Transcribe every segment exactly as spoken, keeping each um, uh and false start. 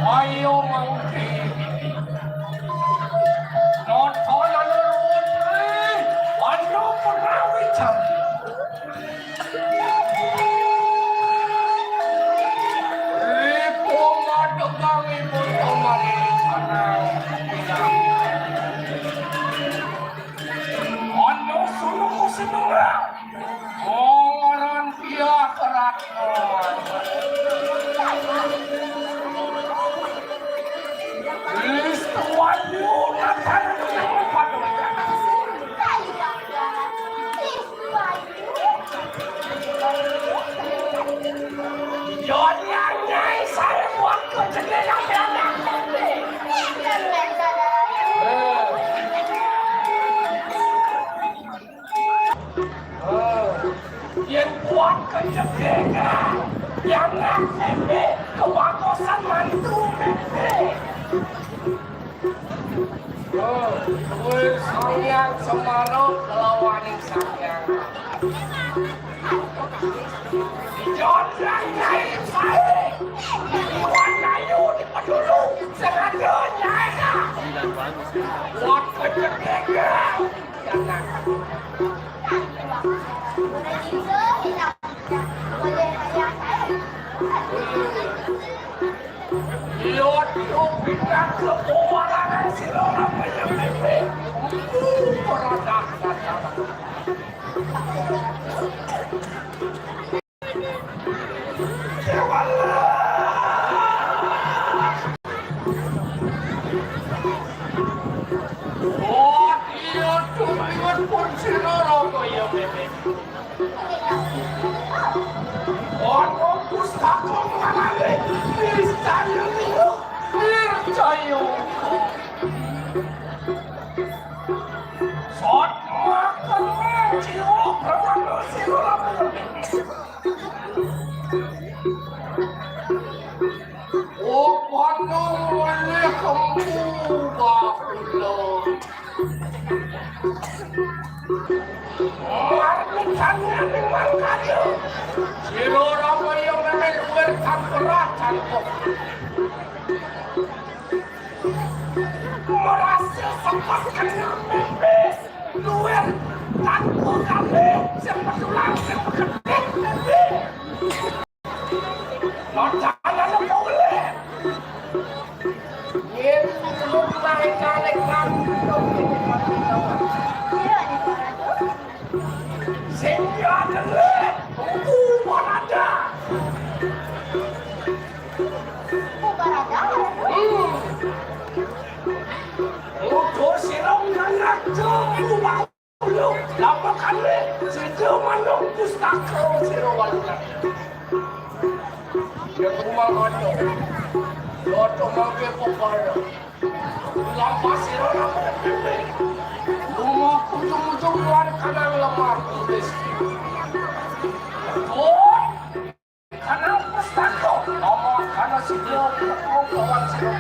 Ayo mangke. Nonton lalu ruwet, eh. Anu perawi cantik. Ibu madegang ibu tomari sana. Anu suluh sinurang. Ongoran pia kerat. Lis tuan yu natan yang paduka. Jadi anyai saya buat kejadian yang nanti. Yen kuat kejedengan, yang ngasih kebagusan mantu. Oh, wis Samyang Semarok kelawan Samyang. Dijonjang nyai saya. Iwan Ayu di Pedulu. Sengaja nyai. Kuat kejedengan. Ono pustaka ngarane Nircaya Lira, Nircaya. Sot makan jiwa pramana sira. Oh, Tangan mangkana. Sira Rama iya meme luwir tan berat tan kok. Merasa sepat kena meme luwir tan kok kabeh sing petulang sing peketik meme. Lodang ana boleh. Yen telung lae kalih kandhung. Sing ya delik, Mpu Barada. Mpu Barada? Hmm. Uga sira nang raja Mpu Lho, lapakane sida manuk pustaka sira walulan. Ya rumah ngono. Ya ojo mangke pokoknya. Lampah sira namung pipi. Rumah ujung-ujung luar kanang lemah tulis. Tuh. Kanang pustaka, apa kana sida, kawan sida.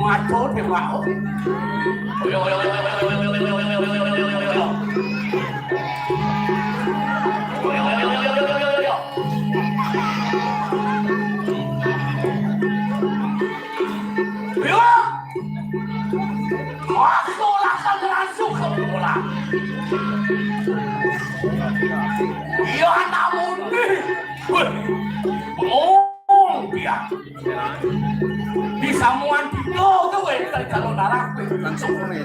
Macul, Pak. Yo. Aku langsung masuk ke bola. Iya, namun nih. Weh. Oh, dia. Di Samuan Tiga tuh, weh, calon narang. Langsung, weh.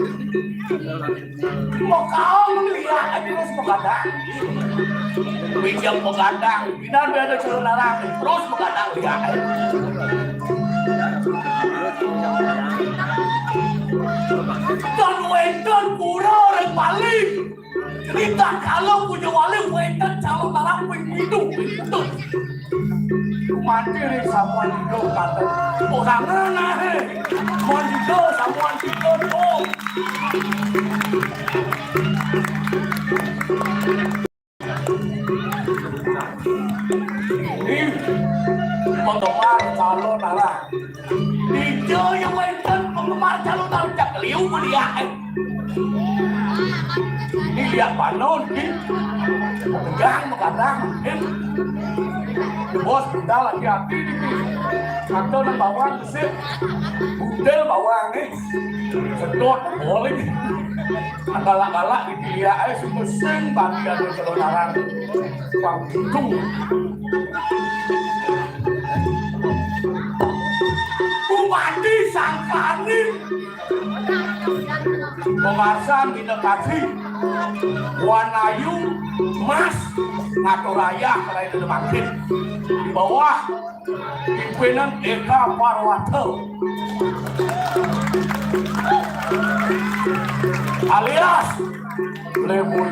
Mau kau melihat aja terus mau kadang. Pinjam mau kadang. Pindah ada calon narang. Terus mau kadang dia. Dan wénten pura orang Bali. Cerita kalau punya wali wénten calon narang ping pitu. Mati nih Samuan Tiga kata. Oh, sana nah, eh. Samuan Tiga, Samuan Tiga, oh. Ini penggemar calon narang. Dija yang wénten penggemar calon narang cak liu meliak, eh. Ini lihat panon, ini. Tegang, kadang, eh. Bos, budal hati-hati, ini. Kata nang bawang, sip. Budal bawang, eh. Sedot, boleh. Galak-galak dipiliak ae sumesing bagi ade calon narang. Pang itu. Bupati Sangkaning. Pemasan Bina Kasih. Wan Ayu, Mas, ngatur ayah, lain ada makin. Di bawah, Pimpinan Eka Parwata alias Playboy.